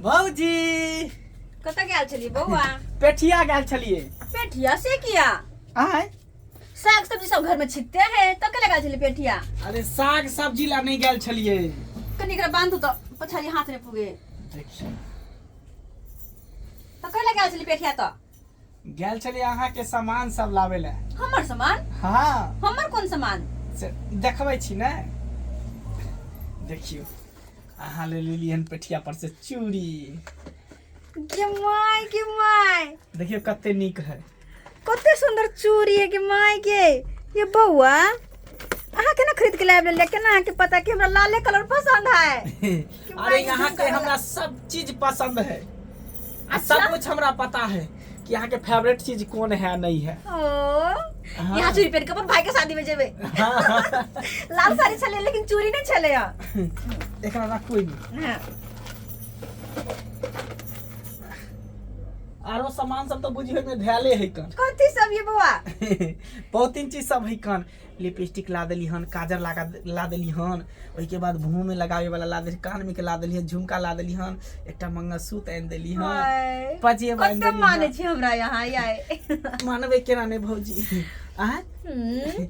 भौजी कतऽ गेल छलियै बौआ? पेठिया गेल छलियै। पेठिया से किया? आय साग सब्जी सब घर में छिटते है तो के लगा छलियै पेठिया? अरे साग सब्जी ला नहीं गेल छलियै। कनी एकरा बांधू तो पछाड़ी हाथ में पुगे। देखियौ तो के लगा छलियै पेठिया? तो गेल छलियै अहाँके सामान सब लाबै लए। हमर सामान? हाँ। हमर कोन सामान? से देखबै छी ने, देखियौ अहाँ ले लेलियै हन पेठिया पर से चूड़ी। गे my गे my, देखियौ कते नीक है, कते सुंदर चूड़ी है। गे my गे, ये बौआ अहाँ केना खरीद के लाबि लेलियै? केना अहाँके पता कि हमरा लाले कलर पसंद है? अरे यहाँ के हमरा सब चीज पसंद है आ सब कुछ हमरा पता है कि यहाँ के फेवरेट चीज कौन है नहीं है। ओ हाँ। यहाँ चूड़ी पहन के अपन भाई के शादी में जेबे। लाल साड़ी छले लेकिन चूड़ी नहीं छले। एकरा रखू एहिमे। हाँ। आरो सामान सब तो बुझियो में धैले है कन। कथी सब ये बौआ? बहुत तीन चीज सब है कन। लिपस्टिक ला देली हन, काजर लगा ला देली हन, ओहिके बाद मुँह में लगावे वाला ला देली, कान में के ला देली हन, झुमका ला देली हन, एकटा मंगलसूत्र आनि देली हन, हाय, पजेब आनि कते देली माने हन। छी हमरा यहाँ आय? मानबै केना नहि भौजी? आँय हम्म,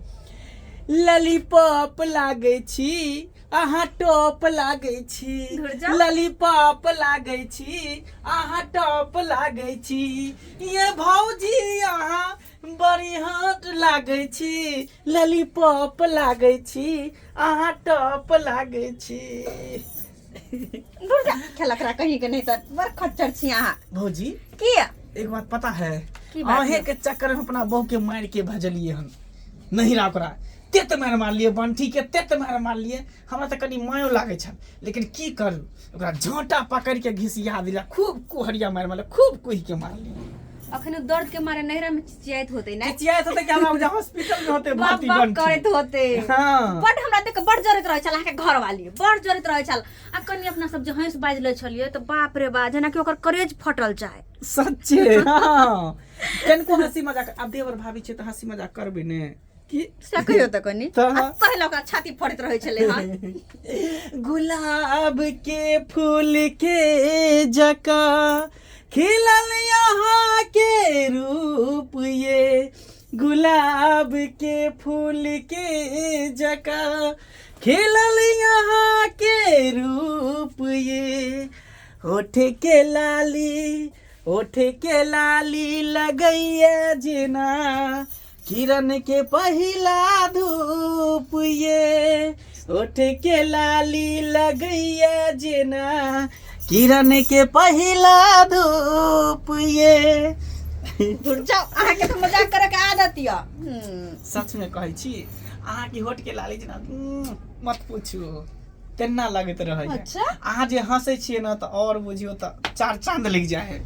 लॉलीपॉप लागै छी अहाँ, टॉप लागै छी। धुर जाउ। लॉलीपॉप लागै छी अहाँ, टॉप लागै छी। ये भौजी अहाँ बड़ी हॉट लागै छी, लॉलीपॉप लागै छी अहाँ, टॉप लागै छी। धुर जा, खेलक कहीं के नहीं तऽ बड़ खच्चर छी अहाँ। भौजी। किया? एक बात पता है? की बात? अहें है? के चक्कर में अपना बहू के मार के भजलिए हन नहीं रा, ओकरा तेत मार मारलिए, बंठी के तेत मार मारलिए। हमरा तऽ कनि मायो लागै छल, लेकिन की करू, ओकरा झाँटा पकड़ के घिसिया दिला, खूब कुहरिया मारि मारले, खूब कुहि के मारलिए। अखन उ दर्द के मारे नैहरा में चिचियाइत होते ने? चिचियाइत होते कि हमरा हॉस्पिटल में होते बाप भर्ती बाप बंठी। करैत होते। हाँ। बड हमरा देख के बड जरैत रहै छल अहाँके घरवाली, बड जरैत रहै छल। आ कनि अपना सब जे हँसि बाजि लै छलियै तऽ बाप रे बा, जेनाकि ओकर करेज फटल जाय। सच्चे हाँ, कनिको हंसी मजाक, आब देवर भाभी छै तऽ हंसी मजाक करबै ने की? से कहियो तऽ कनि तऽ आ पहिले ओकरा छाती फड़ैत रहै छलै हन। गुलाब के फूल के जका खिलल यहाँ के रूप, ये गुलाब के फूल के जका खिलल यहाँ के रूप, ये होठ के लाली, होठ के लाली लगैया जेना किरण के पहिला धूप, ये होठ के लाली लगैया जेना किरण के पहिला धूप ये। धुर जाओ, अहाँके तऽ मजाक करे के आदत यऽ। सच में कहै छी, अहाँके होठ के लाली जेना मत पूछू, तेना लगैत रहै। अच्छा। अहाँ जे हंसै छियै ने तऽ और बुझियौ तऽ चार चांद लग जाइ है।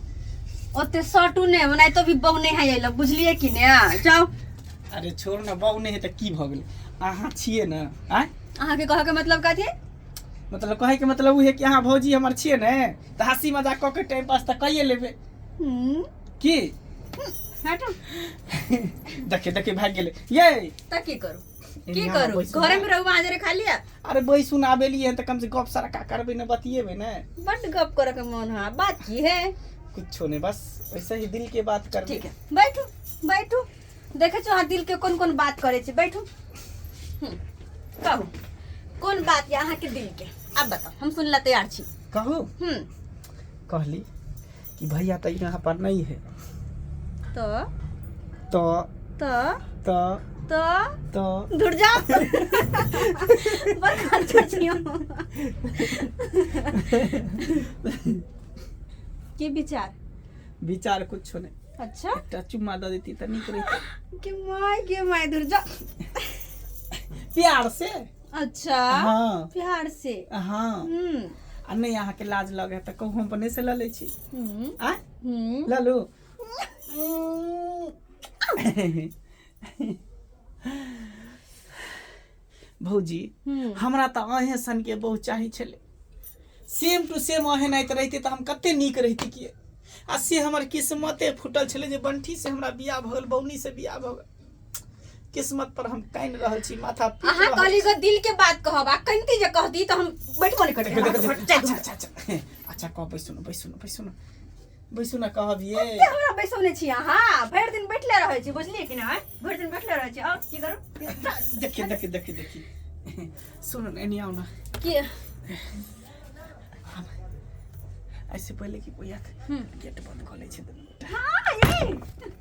ओते सटू ने, ओनाहितो भी बहु नहि है अइले, बुझलियै कि ने? जाउ। अरे छोड़ ने, बहु नहि है तऽ की भऽ गेलै, अहाँ छियै ने? आँय? अहाँके कहऽ के मतलब कथी? मतलब कहै के मतलब ओ है कि अहाँ भौजी हमर छियै ने, तऽ हंसी मजाक कऽ के टाइम पास तऽ कइए लेबै। की? हटू। देखिए देखिए, भागि गेलै ये। तऽ की करू, की यहाँ करू? बैसू घरे ने। में रहू अहाँ जरे खाली आ। अरे बैसू ने, आबेलियै हन तऽ कम से गप सरका करबै ने, बतियेबै ने। बड्ड गप करे के मन है, बात की है? कुछो नहीं, बस वैसे ही दिल के बात करबै। ठीक है, बैठू बैठू, देखै छी अहाँ दिल के कोन कोन बात करै छी। बैठू। कहू कोन बात यऽ अहाँके दिल के, आब बताउ, हम सुन ला तैयार छी। कहू? हम्म। कहली कि भैया तऽ यहाँ पर नहीं है। तो? तो तो तो तो तो दूर जाओ, बड़ खर्चा छी हम। की विचार? विचार कुछो नहीं। अच्छा। एकटा चुम्मा दऽ देती तऽ नीक रहितै। के my के my, दूर जा। प्यार से। अच्छा। हाँ। प्यार से? हाँ। आ नहि अहाँके लाज लगे तऽ कहू, हम अपने से लऽ लै छी। आ लऽ लू। भौजी, हमरा तऽ अहें सनके बहु चाही छलै, सेम टू सेम अहें नाइत रहितै तऽ हम कते नीक रहिती। किए आ से हमर किस्मते फूटल छलै जे बंठी से हमरा बियाह भऽ गेल, बौनी से बियाह भऽ गेल। किस्मत पर हम कानि रहल छी, माथा पीट अहाँ रहल कहली छी। गो दिल के बात कहब आ कनती जे कहती तऽ हम बैठबो नहि देखो, देखो, करबै। देखो, अच्छा अच्छा अच्छा, आ अच्छा कह, बैसू ने, बैसू ने, बैसू ने, बैसू ने, कहब ये। कते हमरा बैसौने छी अहाँ, भरि दिन बैठले रहै छी, बुझलियै कि नहि? भरि दिन बैठले रहै छी। आओर की करू? देखिए देखिए देखिए देखिए, सुनो ने, एनी आओ ना। की? ऐसे पहले की कोई आत, गेट बंद कऽ लै छै दुनू गोटा। हाँ, ये।